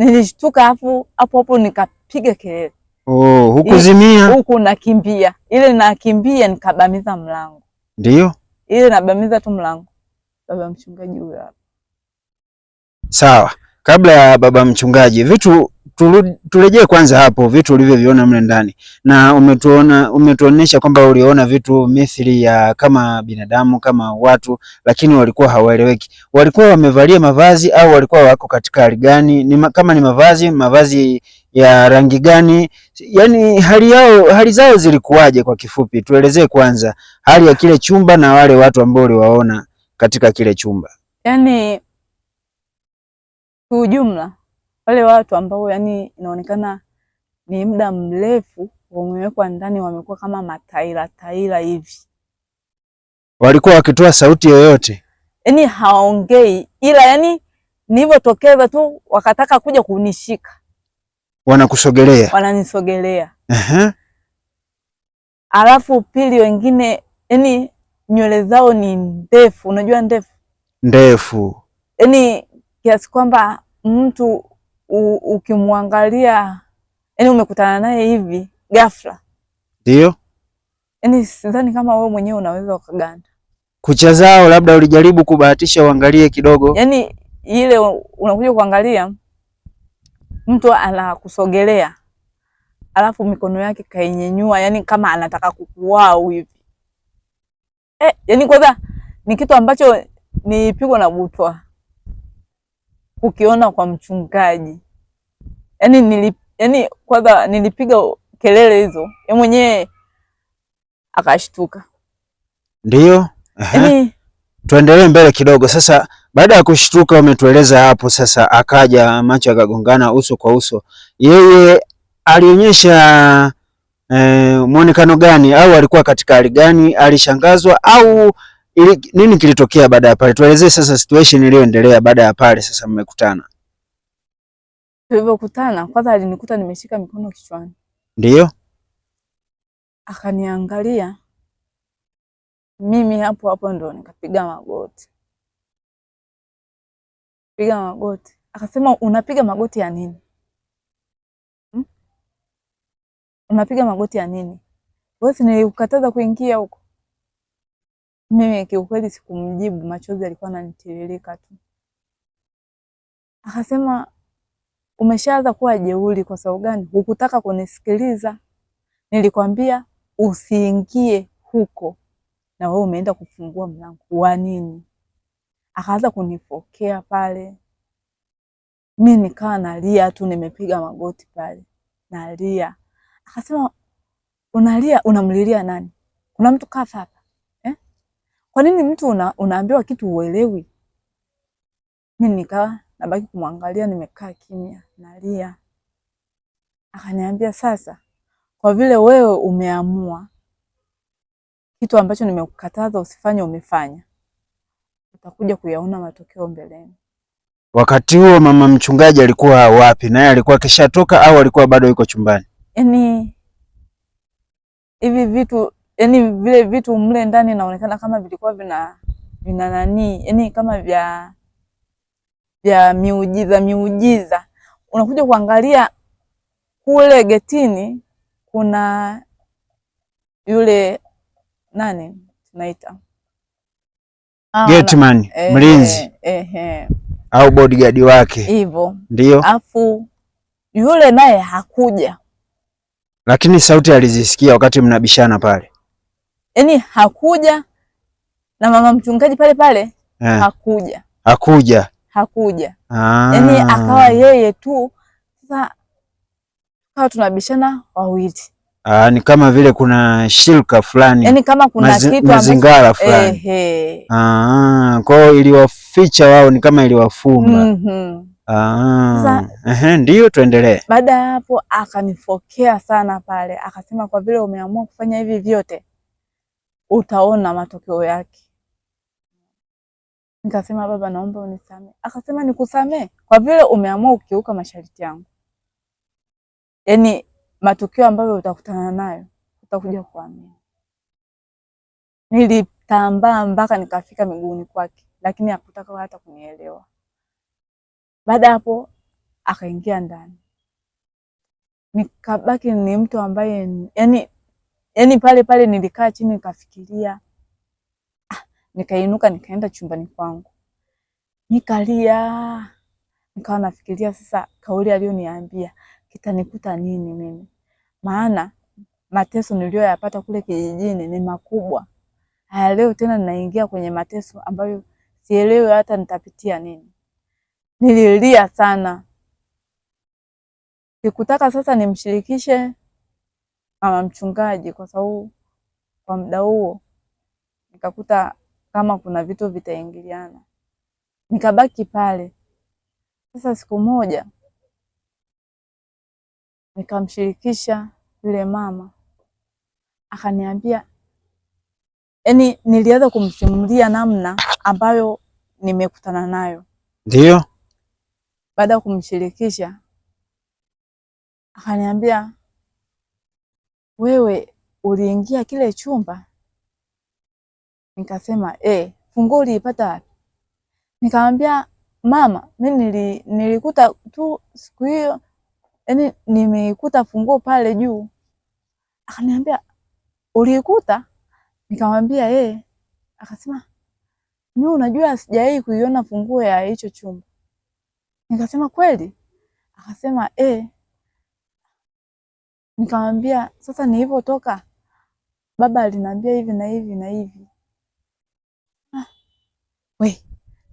Nilishtuka hapo hapo hapo nikapiga kelele. Oh, hukuzimia? Huku nakimbia. Ile nakimbia nikabamiza mlango. Ndio? Ile nabamiza tu mlango. Baba mchungaji huyo hapo. Sawa. Kabla ya baba mchungaji, vitu turejee kwanza hapo vitu ulivyoviona mle ndani, na umetuonyesha kwamba uliona vitu mithili ya kama binadamu kama watu, lakini walikuwa hawaeleweki. Walikuwa wamevalia mavazi au walikuwa wako katika hali gani? Kama ni mavazi, mavazi ya rangi gani? Yaani hali yao, hali zao zilikuwaje? Kwa kifupi, tuelezee kwanza hali ya kile chumba na wale watu ambao uliwaona katika kile chumba. Yaani kiujumla wale watu ambao yani inaonekana ni muda mrefu wamewekwa ndani, wamekuwa kama mataira taira hivi. Walikuwa wakitoa sauti yoyote? Yaani hawaongei, ila yani nilivyotokeza tu wakataka kuja kunishika. Wanakusogelea? Wananisogelea. Alafu pili wengine yani nywele zao ni ndefu, unajua ndefu? Ndefu. Yaani kiasi kwamba mtu ukimwangalia, yani umekutana naye hivi ghafla. Ndio. Yani sidhani kama wewe mwenyewe unaweza ukaganda. Kucha zao labda ulijaribu kubahatisha uangalie kidogo. Yani ile unakuja kuangalia mtu anakusogelea alafu mikono yake kainyenyua, yani kama anataka kukuwau hivi. Yani kwanza ni kitu ambacho nilipigwa na butwa kukiona kwa mchungaji. Yani kwanza nilipiga kelele hizo, yeye mwenyewe akashtuka. Ndio. Yani tuendelee mbele kidogo sasa. Baada ya kushtuka, umetueleza hapo sasa, akaja macho akagongana uso kwa uso. Yeye alionyesha muonekano gani, au alikuwa katika hali gani? Alishangazwa au nini kilitokea baada ya pale? Tuelezee sasa situation iliyoendelea baada ya pale. Sasa mmekutana. Tulivyokutana kwanza alinikuta nimeshika mikono kichwani. Ndio. Akaniangalia mimi hapo hapo ndo nikapiga magoti. Piga magoti. Akasema unapiga magoti ya nini? Unapiga magoti ya nini? Wewe si nilikukataza kuingia huko. Mimi kiukweli sikumjibu, machozi yalikuwa yananitiririka tu. Akasema umeshaanza kuwa jeuri kwa sababu gani? Hukutaka kunisikiliza. Nilikwambia usiingie huko na wewe umeenda kufungua mlango wa nini? Akaanza kunipokea pale. Mimi nikawa nalia tu, nimepiga magoti pale nalia. Akasema unalia, unamlilia nani? Kuna mtu kafa hapa eh? Kwa nini mtu unaambiwa kitu uelewi? Mimi nikawa nabaki kumwangalia, nimekaa kimya nalia. Akaniambia sasa, kwa vile wewe umeamua kitu ambacho nimekukataza usifanye, umefanya, utakuja kuyaona matokeo mbeleni. Wakati huo mama mchungaji alikuwa wapi? Naye alikuwa kishatoka au alikuwa bado yuko chumbani? Yaani hivi vitu, yani vile vitu mle ndani inaonekana kama vilikuwa vina nani, yani kama vya miujiza miujiza. Unakuja kuangalia kule getini kuna yule nani tunaita gateman, mlinzi au bodyguard wake hivyo, ndio. Afu yule naye hakuja, lakini sauti alizisikia wakati mnabishana pale. Yaani hakuja na mama mchungaji pale pale hakuja. Hakuja. Hakuja. Yaani akawa yeye tu. Sasa kawa tunabishana wawili. Ni kama vile kuna shirika fulani. Yaani kama kuna kitu mazingara fulani. Kwa hiyo iliwaficha wao, ni kama iliwafumba. Ndio, tuendelee. Baada ya hapo akanifokea sana pale, akasema kwa vile umeamua kufanya hivi vyote utaona matokeo yake. Nikasema baba, naomba unisamee. Akasema nikusamee kwa vile umeamua ukiuka masharti yangu. Yaani matukio ambayo utakutana nayo utakuja kuamini. Nilitambaa mpaka nikafika miguuni kwake, lakini hakutaka hata kunielewa. Baada hapo Akaingia ndani, nikabaki ni mtu ambaye yani pale pale nilikaa chini nikafikiria. Nikainuka nikaenda chumbani kwangu nikalia, nikawa nafikiria sasa kauli aliyoniambia kitanikuta nini mimi, maana mateso niliyoyapata kule kijijini ni makubwa. Haya, leo tena ninaingia kwenye mateso ambayo sielewi hata nitapitia nini. Nililia sana, sikutaka sasa nimshirikishe mama mchungaji, kwa sababu kwa muda huo nikakuta kama kuna vitu vitaingiliana, nikabaki pale. Sasa siku moja nikamshirikisha yule mama, akaniambia, yani nilianza kumsimulia namna ambayo nimekutana nayo. Ndio. Baada ya kumshirikisha akaniambia, wewe uliingia kile chumba? Nikasema funguo uliipata wapi? Nikamwambia mama, mimi nilikuta tu siku hiyo, yani nimeikuta funguo pale juu. Akaniambia uliikuta? Nikamwambia Akasema mimi unajua sijawahi kuiona funguo ya hicho chumba. Nikasema kweli? Akasema Nikamwambia sasa nilivyotoka baba aliniambia hivi na hivi na hivi. We,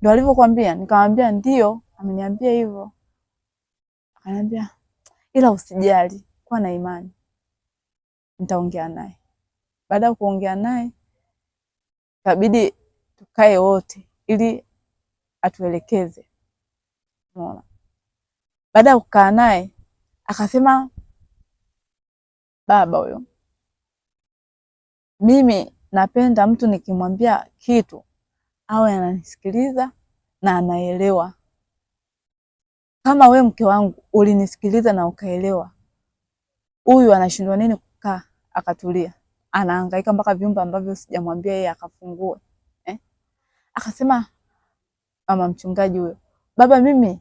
ndo alivyokuambia? Nikamwambia ndio, ameniambia hivyo. Akaniambia ila usijali, kuwa na imani, nitaongea naye. Baada ya kuongea naye ikabidi tukae wote ili atuelekeze. Umeona? Baada ya kukaa naye akasema, baba huyo, mimi napenda mtu nikimwambia kitu awe ananisikiliza na anaelewa. Kama we mke wangu ulinisikiliza na ukaelewa, huyu anashindwa nini kukaa akatulia? Anahangaika mpaka vyumba ambavyo sijamwambia yeye akafungue. Akasema mama mchungaji huyo, baba, mimi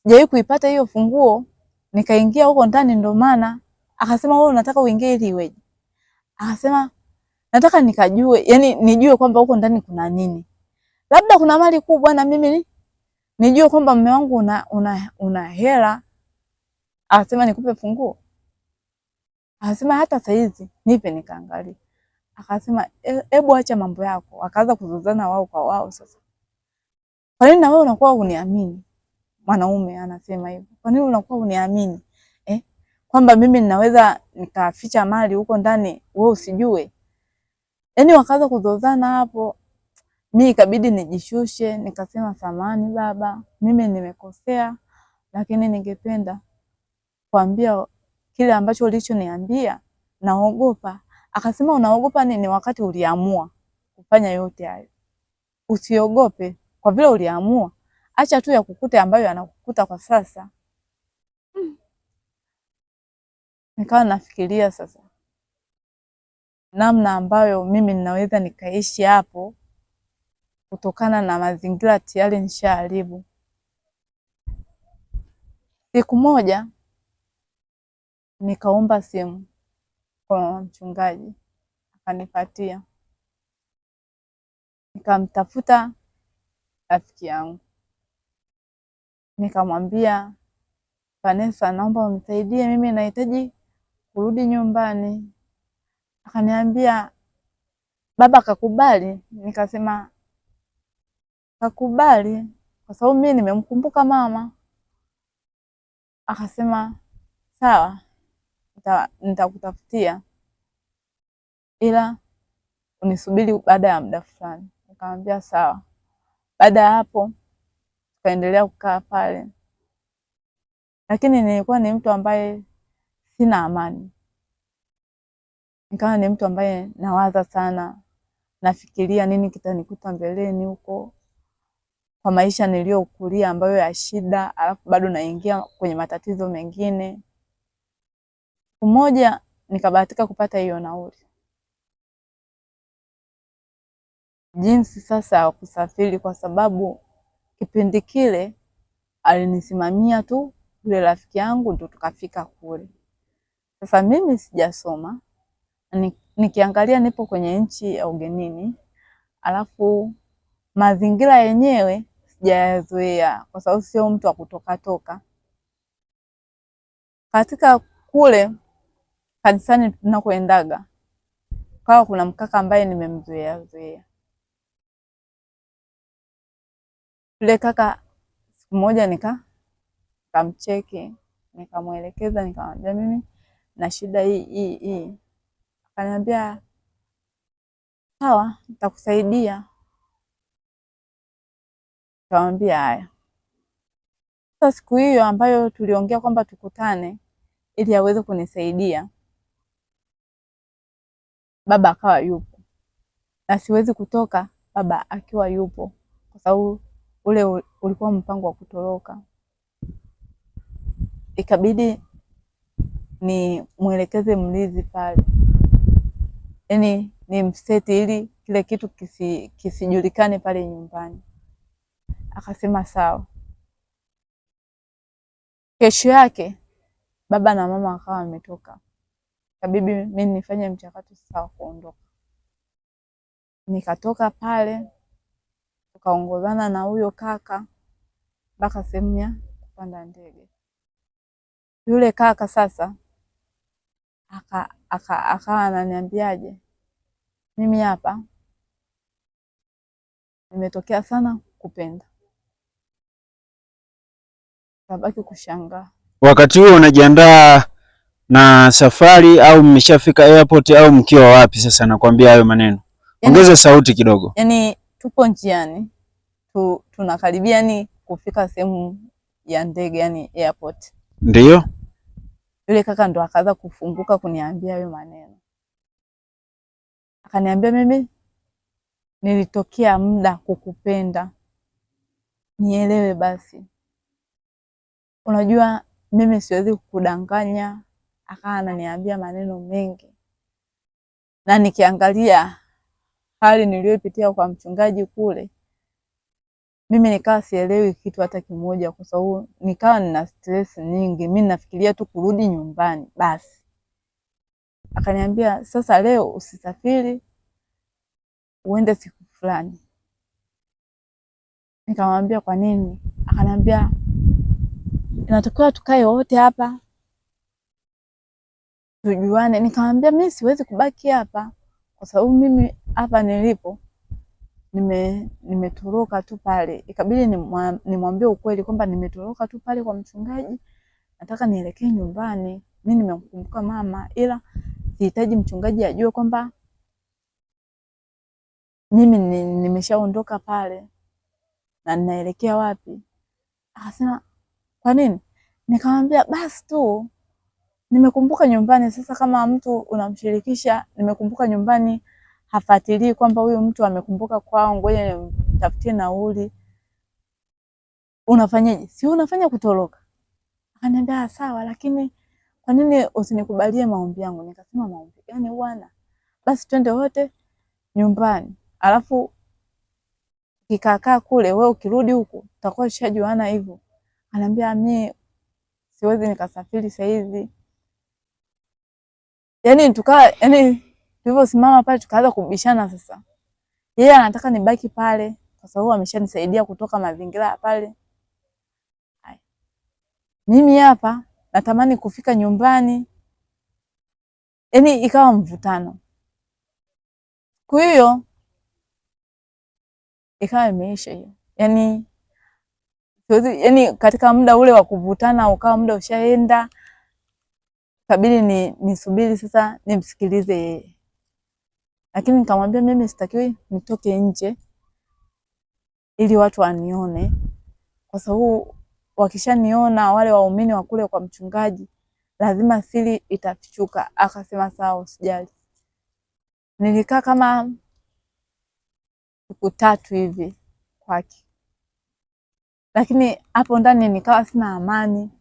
sijawahi kuipata hiyo funguo, nikaingia huko ndani ndo maana. Akasema wewe unataka uingie ili iweje? Akasema nataka nikajue, yani nijue kwamba huko ndani kuna nini, labda kuna mali kubwa, na mimi nijue kwamba mume wangu una hela. Akasema nikupe funguo? Akasema hata saizi nipe nikaangalie. Akasema hebu acha mambo yako. Akaanza kuzozana wao kwa wao. Sasa kwa nini na wewe unakuwa uniamini? Mwanaume anasema hivyo, kwa nini unakuwa uniamini kwamba mimi ninaweza nikaficha mali huko ndani wewe usijue? Yaani wakaanza kuzozana hapo. Mimi ikabidi nijishushe, nikasema samahani baba, mimi nimekosea, lakini ningependa kuambia kile ambacho ulichoniambia, naogopa. Akasema unaogopa nini wakati uliamua kufanya yote hayo? Usiogope kwa vile uliamua, acha tu ya kukute ambayo yanakukuta kwa sasa. Nikawa nafikiria sasa namna ambayo mimi ninaweza nikaishi hapo kutokana na mazingira tayari nishaharibu. Siku moja nikaomba simu kwa mama mchungaji, akanipatia. Nikamtafuta rafiki yangu, nikamwambia Vanessa, naomba unisaidie, mimi nahitaji kurudi nyumbani. Akaniambia baba kakubali. Nikasema kakubali kwa sababu mimi nimemkumbuka mama. Akasema sawa, nitakutafutia ila unisubiri baada ya muda fulani. Nikamwambia sawa. Baada ya hapo tukaendelea kukaa pale, lakini nilikuwa ni mtu ambaye sina amani. Nikawa ni mtu ambaye nawaza sana, nafikiria nini kitanikuta mbeleni huko kwa maisha niliyokulia ambayo ya shida, alafu bado naingia kwenye matatizo mengine. Siku moja nikabahatika kupata hiyo nauli. Jinsi sasa ya kusafiri, kwa sababu kipindi kile Alinisimamia tu yule rafiki yangu, ndo tukafika kule. Sasa mimi sijasoma, nikiangalia nipo kwenye nchi ya ugenini, alafu mazingira yenyewe sijayazoea kwa sababu sio mtu wa kutoka toka. Katika kule kanisani tunakoendaga, kawa kuna mkaka ambaye nimemzoea zoea. Yule kaka siku moja nikamcheki, nikamwelekeza, nikamwambia mimi na shida hii hii hii. Akaniambia sawa, nitakusaidia. Nikamwambia haya. Sasa siku hiyo ambayo tuliongea kwamba tukutane ili aweze kunisaidia, baba akawa yupo, na siwezi kutoka baba akiwa yupo, kwa sababu ule ulikuwa mpango wa kutoroka. Ikabidi ni mwelekeze mlinzi pale, yaani ni mseti ili kile kitu kisijulikane pale nyumbani. Akasema sawa. Kesho yake baba na mama wakawa wametoka, ikabidi mimi nifanye mchakato sasa wa kuondoka. Nikatoka pale tukaongozana na huyo kaka mpaka sehemu ya kupanda ndege. Yule kaka sasa akawa ananiambiaje, mimi hapa nimetokea sana kupenda. Kabaki kushangaa. Wakati huo unajiandaa na safari au mmeshafika airport au mkiwa wapi? Sasa nakwambia hayo maneno, ongeza sauti kidogo. Yani tupo njiani tunakaribia yani kufika sehemu ya ndege, yani airport. Ndiyo yule kaka ndo akaanza kufunguka kuniambia hayo maneno, akaniambia mimi nilitokea muda kukupenda, nielewe basi. Unajua mimi siwezi kukudanganya. Akawa ananiambia maneno mengi, na nikiangalia hali niliyopitia kwa mchungaji kule, mimi nikawa sielewi kitu hata kimoja, kwa sababu nikawa nina stress nyingi. Mimi nafikiria tu kurudi nyumbani basi. Akaniambia sasa, leo usisafiri uende siku fulani. Nikamwambia kwa nini? Akaniambia inatakiwa tukae wote hapa tujuane. Nikamwambia mimi siwezi kubaki hapa kwa sababu mimi hapa nilipo nimetoroka tu pale. Ikabidi nimwambie ukweli kwamba nimetoroka tu pale kwa mchungaji, nataka nielekee nyumbani. Mimi nimemkumbuka mama, ila sihitaji mchungaji ajue kwamba mimi nimeshaondoka pale na ninaelekea wapi. Akasema kwa nini? Nikamwambia basi tu nimekumbuka nyumbani. Sasa kama mtu unamshirikisha nimekumbuka nyumbani, hafuatilii kwamba huyu mtu amekumbuka kwao, ngoja nimtafutie nauli, unafanyaje? Si unafanya kutoroka? Akaniambia sawa, lakini kwa nini usinikubalie maombi yangu? Nikasema maombi gani bwana? Basi twende wote nyumbani, alafu kikaakaa kule, wewe ukirudi huku tutakuwa tushajuana hivyo. Ananiambia mimi siwezi nikasafiri sasa hivi. Yani tukawa, yani tulivyosimama pale tukaanza kubishana sasa. Yeye anataka nibaki pale kwa sababu ameshanisaidia kutoka mazingira pale. Haya. Mimi hapa natamani kufika nyumbani. Yani ikawa mvutano. Kwa hiyo ikawa imeisha hiyo. Yani siwezi, yani katika muda ule wa kuvutana ukawa muda ushaenda, kabidi ni nisubiri sasa nimsikilize yeye. Lakini nikamwambia mimi sitakiwi nitoke nje ili watu wanione, kwa sababu wakishaniona wale waumini wa kule kwa mchungaji lazima siri itafichuka. Akasema sawa, usijali. Nilikaa kama siku tatu hivi kwake, lakini hapo ndani nikawa sina amani,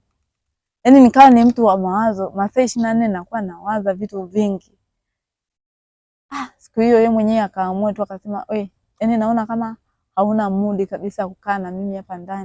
yaani nikawa ni mtu wa mawazo masaa 24 nakuwa nawaza vitu vingi. Ah, siku hiyo yeye mwenyewe akaamua tu akasema, "Oi, yaani naona kama hauna mudi kabisa kukaa na mimi hapa ndani."